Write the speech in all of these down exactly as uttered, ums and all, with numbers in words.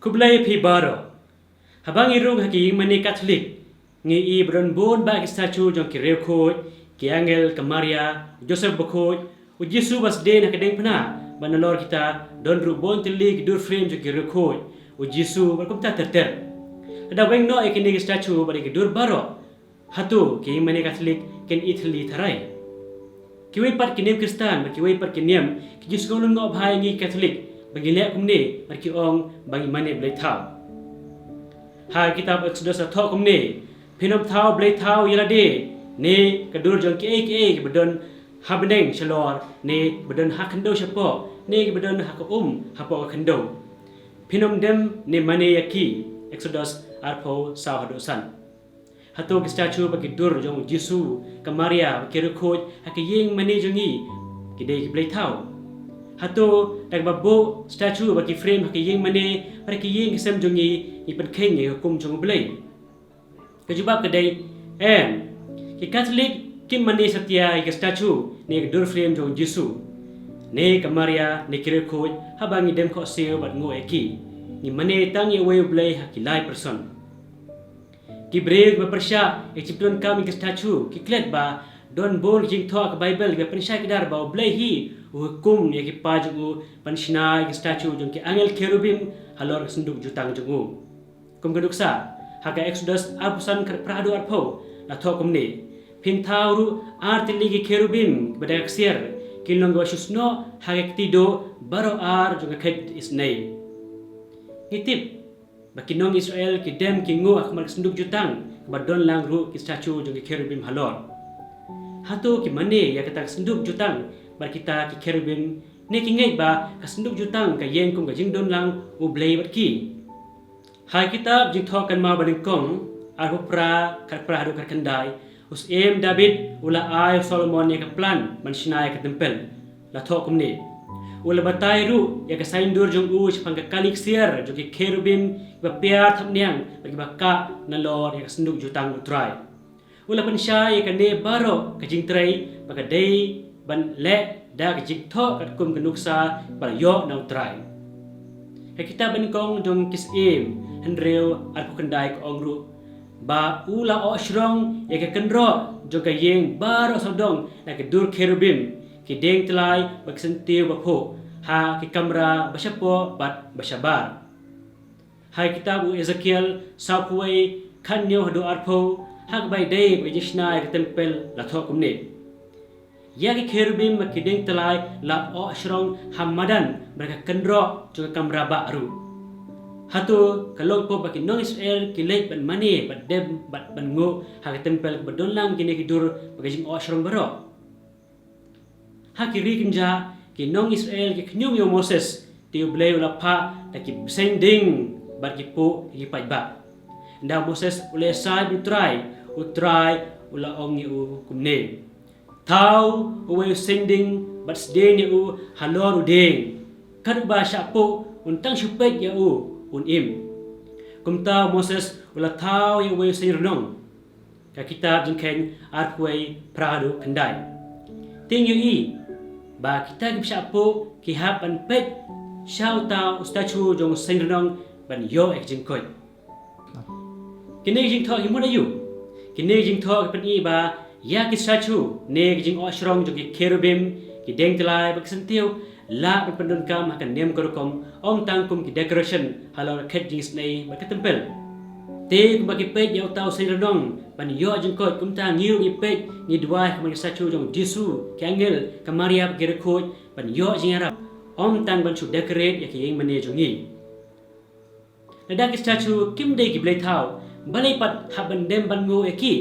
Khublei phi baroh. Haba ngi rung ha ki ïingmane Katholik, ngi i ba don bun bah ki statue jong ki riewkhuid, ki angel, ka Maria, u Joseph bakhuid, u Jisu ba sdien ha ka diengphna, bad nalor kita don ruh bun tylli ki dur frame jong ki riewkhuid, u Jisu bad kumta ter ter. Lada weng noh ïa kine ki statue bad ïa ki dur baroh, hato ki ïingmane Katholik kin ïa thylli tharai? Kiwei pat ki niam Khristan bad kiwei pat ki niam ki jingsngew lyngngoh bha ïa ngi Katholik ba ngi leh kumne bad ki ong ba ngi mane blei thaw. Ha ka kitab Exodus la thoh kumne: Phin ym thaw blei thaw ïa lade, ne ka dur jong kiei kiei kiba don ha bneng shalor, ne ba don ha khyndew shapoh, ne kiba don ha ka um hapoh ka khyndew. Phin ym dem ne mane ïa ki. Exodus arphew saw haduh san. Hato ki statue bad ki dur jong u Jisu, ka Maria bad ki riewkhuid ha ki ïingmane jong ngi ki dei ki blei thaw? Hato da kaba buh statue bad ki frame ha ki ïingmane bad ha ki ïing ki sem jong ngi, ngi pynkheiñ ïa ka hukum jong U Blei? Ka jubab ka dei em. Ki Katholik kim mane satia ïa ki statue ne ki dur frame jong u Jisu, ne ka Maria, ne ki riewkhuid haba ngi dem khohsiew bad nguh ïa ki. Ngi mane tang ïa uwei U Blei ha ki lai person. Ki briew kiba pyrshah ïa ka jingpyndonkam ïa ki statue ki klet ba don bun ki jingthoh ha ka Baibl kiba pynshai kdar ba U Blei hi u hukum ïa ki paid jong u ban shna ïa ki statue jong ki angel Kerubim halor ka synduk jutang jong u. Kum ka nuksa ha ka Exodus arphew san, khatphra haduh arphew, la thoh kumne: Phin thaw ruh ar tylli ki Kerubim kiba da ka ksiar, kin long kiba shu snoh ha ka kti duh baroh ar jong ka khet isynei. Ngi tip ba ki nong Israel ki dem ki nguh ha khmat ka synduk jutang kaba don lang ruh ki statue jong ki Kerubim halor. Hato ki mane ïa kata ka synduk jutang bad kita ki Kerubim, ne ki ngeit ba ka synduk jutang ka ïeng kum ka jingdon lang U Blei bad ki? Ha ka kitab Jingthoh Kynmaw Banyngkong arphew phra, khatphra haduh khatkhyndai, u Syiem David u la ai u Solomon ïa ka plan ban shna ïa ka templ. La thoh kumne: U la batai ruh ïa ka saiñdur jong u shaphang ka kali ksiar jong ki Kerubim kiba piar thapniang bad kiba kah nalor ïa ka synduk jutang U Trai. U la pynshai ïa kane baroh ka jingtrei ba ka dei ban leh da ka jingthoh katkum ka nuksa ba la ïoh na U Trai. Ka kitab Banyngkong jong ki Syiem hynriew arphew khyndai ka ong ruh ba u la oh shrong ïa ka kynroh jong ka ïing baroh sawdong na ki dur Kerubim, ki dieng tyllai bad ki syntiew baphuh ha ki kamra ba shapoh bad ba shabar. Ha ka kitab u Ezekiel sawphew wei, khathynñiew haduh arphew, ha kaba ïadei bad ka jingshna ïa ka templ la thoh kumne: Ïa ki Kerubim bad ki dieng tyllai la oh shrong ha madan bad ka kynroh jong ka kamra bah ruh. Hato ka long pop ba ki nong Israel ki leit ban mane bad dem bad ban nguh ha ka templ kaba don lang kine ki dur bad ka jing oh shrong baroh? Ha ki ri kynjah ki nong Israel ki khñium ïa u Moses, te U Blei u la phah da ki bseiñ ding bad ki puh ïa ki paidbah. Ynda u Moses u la ïasaid bad U Trai, U Trai u la ong ïa u kumne: Thaw uwei u seiñ ding bad sdien ïa u halor u dieng. Kat uba shah puh un tang shu peit ïa u, un im. Kumta u Moses u la thaw ïa uwei u seiñ rnong. Ka kitab Jingkheiñ arphew wei, phra haduh khyndai. Te ngi ïohi ba kita kiba shah puh ki hap ban peit sha uta u statue jong u seiñ rnong ban ïoh ïa ka jingkoit. Kine ki jingthoh ki mut aïu? Kine ki jingthoh ki pyni ba ïa ki statue ne ki jing oh shrong jong ki Kerubim, ki dieng tyllai bad ki syntiew lah ban pyndonkam ha ka niam ka rukom, ym tang kum ki decoration halor ka khet jingisynei bad ka templ. Te kumba ki peit ïa uta u seiñ rnong ban ïoh jingkoit, kumta ngi ruh ngi peit, ngi duwai ha khmat ki statue jong u Jisu, ki angel, ka Maria bad ki riewkhuid ban ïoh jingïarap, ym tang ban shu decorate ïa ki ïing mane jong ngi. Lada ki statue kim dei ki blei thaw, balei pat hap ban dem ban nguh ïa ki?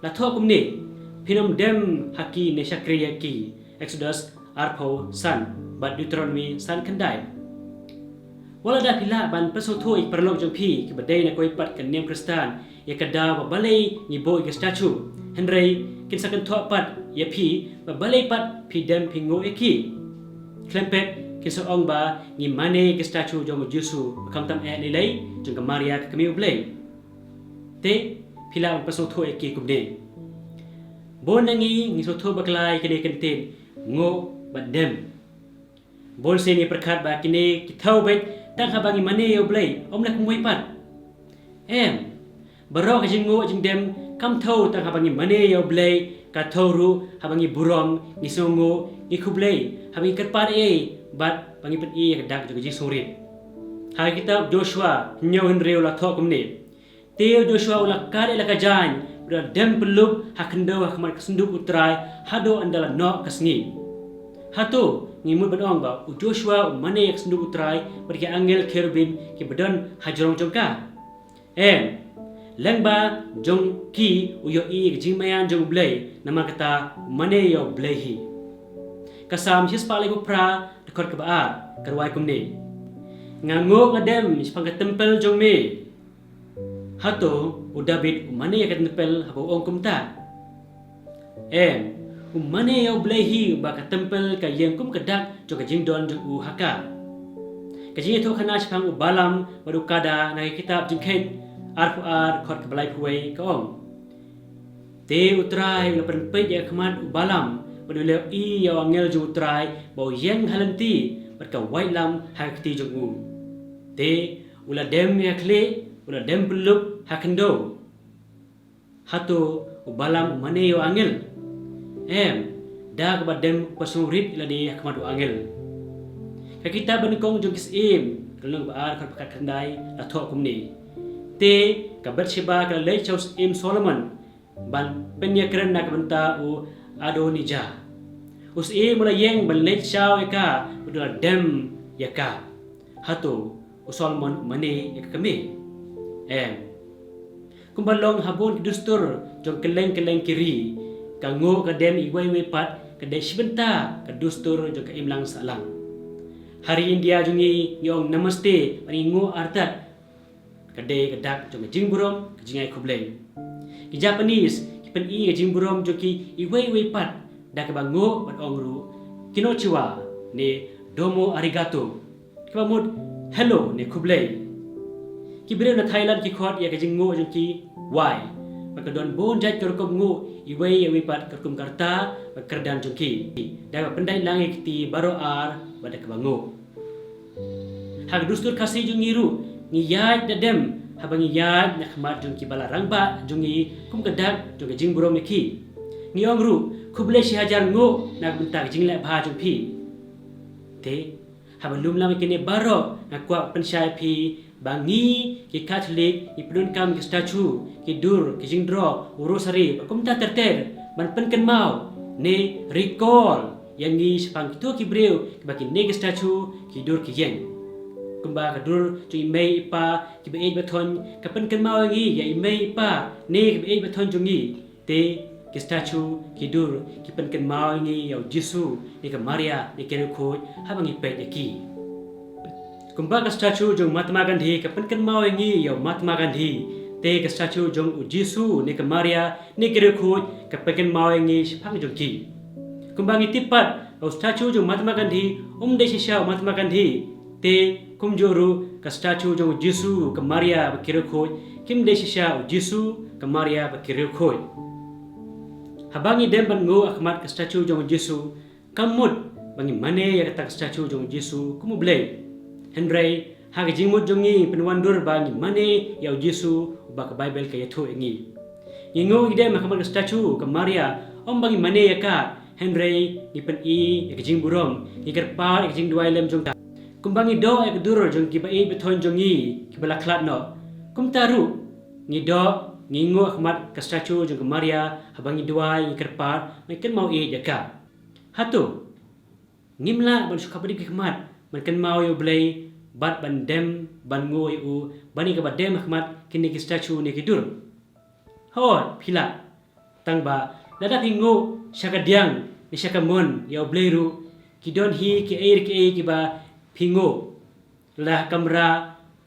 La thoh kumne: Phin ym dem ha ki ne shakri ïa ki. Exodus arphew san bad Deuteronomi san khyndai. Wat lada phi lah ban pynsngewthuh ïa ki paralok jong phi kiba dei na kawei pat ka niam Khristan ïa ka daw ba balei ngi buh ïa ki statue, hynrei kin sa kynthoh pat ïa phi ba balei pat phi dem phi nguh ïa ki. Khlem pep kin sa ong ba ngi mane ïa ki statue jong u Jisu, ba khamtam eh lei lei jong ka Maria ka kmie U Blei. Te phi lah ban pynsngewthuh ïa ki kumne. Bun na ngi ngi sngewthuh bakla ïa kine ki kyntien nguh bad dem. Bun sien ngi pyrkhat ba kine ki thaw beit Tang haba ngi mane ïa U Blei, ym la kumwei pat. Em, baroh ka jingnguh jingdem kam thew tang haba ngi mane ïa U Blei, ka thew ruh haba ngi burom, ngi sngewnguh, ngi khublei, haba ngi kyrpad ei, bad ba ngi pyni ïa ka dak jong ka jingsngewrit. Ha ka kitab Joshua hynñiew hynriew la thoh kumne. Te u Joshua u la kat ïa la ka jaiñ, bad u la dem pyllup ha khyndew ha khmat ka synduk U Trai, haduh ynda la noh ka sngi. Hato ngi mut ban ong ba u Joshua u mane ïa ka synduk U Trai bad ki angel cherubim kiba don ha jrong jong ka? Em, lyngba jong ki u ïohi ïa ka jingmaïan jong U Blei, namar kata u mane ïa U Blei hi. Ka Salm shispah laiphew phra, dkhot kaba ar, ka rwai kumne: Nga nguh nga dem shaphang ka templ jong me. Hato u David u mane ïa ka templ haba u ong kumta? Em, u mane ïa U Blei hi, ba ka templ ka ïeng kum ka dak jong ka jingdon jong u ha ka. Ka jingïathuhkhana shaphang u Balaam bad u Kada na ka kitab Jingkheiñ arphew ar, dkhot kaba laiphew wei, ka ong: Te U Trai u la pynpeit ïa ka khmat u Balaam, bad u la ïohi ïa u angel jong U Trai ba u ïeng ha lynti, bad ka waitlam ha ka kti jong u. Te u la dem ïa ka khlieh, u la dem pyllup ha khyndew. Hato u Balaam u mane ïa u angel? Em, da kaba dem u pynsngewrit ïa lade ha khmat u angel. Ka kitab Banyngkong jong ki Syiem, ka lynnong ba ar, dkhot ba khatkhyndai, la thoh kumne: Te ka Bathsheba ka la leit sha u Syiem Solomon ban pynïakren na ka bynta u Adonijah. U Syiem u la ïeng ban leit shaw ïa ka, bad u la dem ïa ka. Hato u Solomon u mane ïa ka kmie? Em. Kumba long ha bun ki dustur jong kylleng kylleng ki ri, ka nguh ka dem iwei iwei pat ka dei shi bynta ka dustur jong ka imlang sahlang. Ha ri India jong ngi, ngi ong namaste bad ngi nguh artat. Ka dei ka dak jong ka jingburom, ka jingai khublei. Ki Japanese ki pyni ka jingburom jong ki iwei iwei pat da kaba nguh bad ong ruh konnichiwa ne domo arigato, kaba mut hello ne khublei. Ki briew na Thailand ki khot ïa ka jingnguh jong ki wai. Bad ka don bun jait ka rukom nguh, iwei ïa iwei pat ka rukom ka rta bad kyrdan jong ki, da kaba pyndait lang ïa ka kti baroh ar bad da kaba nguh. Ha ka dustur Khasi jong ngi ruh, ngi ïaid da dem haba ngi ïaid na khmat jong kiba la rangbah jong ngi, kum ka dak jong ka jingburom ïa ki. Ngi ong ruh khublei shi hajar nguh na ka bynta ka jingleh bha jong phi. Te haba lum lang ïa kine baroh, nga kwah pynshai ïa phi ba ngi ki Katholik ngi pyndonkam ki statue, ki dur, ki jingdro, u rosary bad kumta ter ter, ban pynkynmaw ne recall ïa ngi shaphang kito ki briew kiba kine ki statue, ki dur ki ïeng. Kumba ka dur jong i mei i pa kiba ïeit ba thoh ka pynkynmaw ïa ngi ïa i mei i pa ne kiba ïeit ba thoh jong ngi, te ki statue, ki dur, ki pynkynmaw ïa ngi ïa u Jisu ne ka Maria ne ki riewkhuid haba ngi peit ïa ki. Kumba ka statue jong Mahatma Gandhi ka pynkynmaw ïa ngi ïa u Mahatma Gandhi, te ka statue jong u Jisu ne ka Maria ne ki riewkhuid ka pynkynmaw ïa ngi shaphang jong ki. Kumba ngi tip pat ba u statue jong Mahatma Gandhi um dei shisha u Mahatma Gandhi, te kumjuh ruh ka statue jong u Jisu, ka Maria bad ki riewkhuid kim dei shisha u Jisu, ka Maria bad ki riewkhuid. Haba ngi dem ban nguh ha khmat ka statue jong u Jisu, kam mut ba ngi mane ïa kata ka statue jong u Jisu kum u Blei. Hynrei ha ka jingmut jong ngi pynwandur ba ngi mane ïa u Jisu uba ka Baibl ka ïathuh ïa ngi. Ngi nguh ngi dem ha khmat ka statue ka Maria, ym ba ngi mane ïa ka, hynrei ngi pyni ïa ka jingburom, ngi kyrpad ïa ka jingduwai lem jong ka. Kumba ngi doh ïa ka dur jong kiba ïeit ba thoh jong ngi kiba la khlad noh, kumta ruh ngi doh, ngi nguh ha khmat ka statue jong ka Maria haba ngi duwai, ngi kyrpad, ngi kynmaw ïeit ïa ka. Hato ngim lah ban shu khapdip ki khmat ban kynmaw ïa u Blei bad ban dem ban nguh ïa u ban ïa kaba dem ha khmat kine ki statue ne ki dur? Hooid, phi lah. Tang ba lada phi nguh sha ka diang ne sha ka mon ïa u Blei ruh, ki don hi kiei kiei kiba phi nguh. Lada ha kamra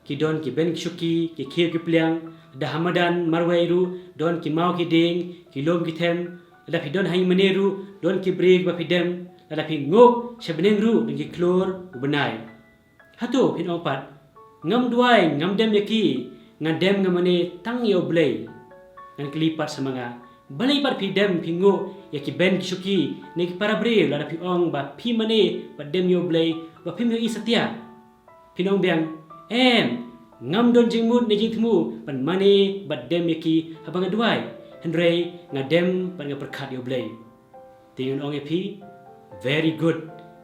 ki don ki bench ki shuki, ki khiew ki pliang, lada ha madan marwei ruh don ki maw ki dieng, ki lum ki them, lada phi don ha ïingmane ruh don ki briew kiba phi dem, lada phi nguh sha bneng ruh don ki khlur u bnai. Hato phin ong pat, ngam duwai, ngam dem ïa ki, nga dem nga mane tang ïa u Blei? Ngan kylli pat sa ma nga, balei pat phi dem phi nguh ïa ki bench ki shuki ne ki para briew lada phi ong ba phi mane bad dem ïa u Blei ba phim ïohi satia? Phin ong biang, em, ngam don jingmut ne jingthmu ban mane bad dem ïa ki haba nga duwai, hynrei nga dem bad nga pyrkhat ïa U Blei. Te ngan ong ïa phi, very good.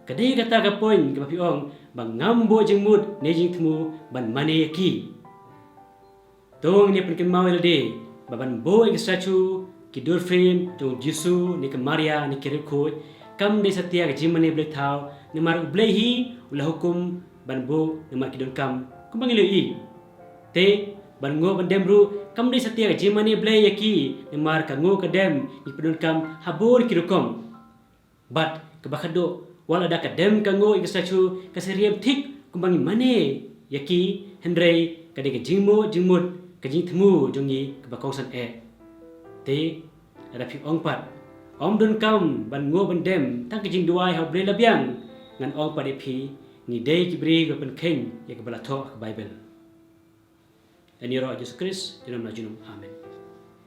Ka dei kata ka point kaba phi ong ba ngam buh jingmut ne jingthmu ban mane ïa ki. To ngin ïa pynkynmaw ïa lade ba ban buh ïa ki statue, ki door frame jong u Jisu ne ka Maria ne ki riewkhuid, kam dei satia ka jingmane blei thaw, namar U Blei hi u la hukum ban buh namar ki donkam kumba ngi la ïohi. Te ban nguh ban dem ruh kam dei satia ka jingmane blei ïa ki, namar ka nguh ka dem ngi pyndonkam ha bun ki rukom. Bad kaba khadduh, wat lada ka dem ka nguh ïa ki statue ka syriem thik kumba ngi mane ïa ki, hynrei ka dei ka jingmut jingmut, ka jingthmu jong ngi kaba kongsan eh. Te lada phi ong pat ym donkam ban nguh ban dem, tang ka jingduwai ha U Blei la biang, ngan ong pat ïa phi, ngi dei ki briew ba pynkheiñ ïa kaba la thoh ha ka Baibl. Ïaroh Jisu Khrist, junom la junom. Amen.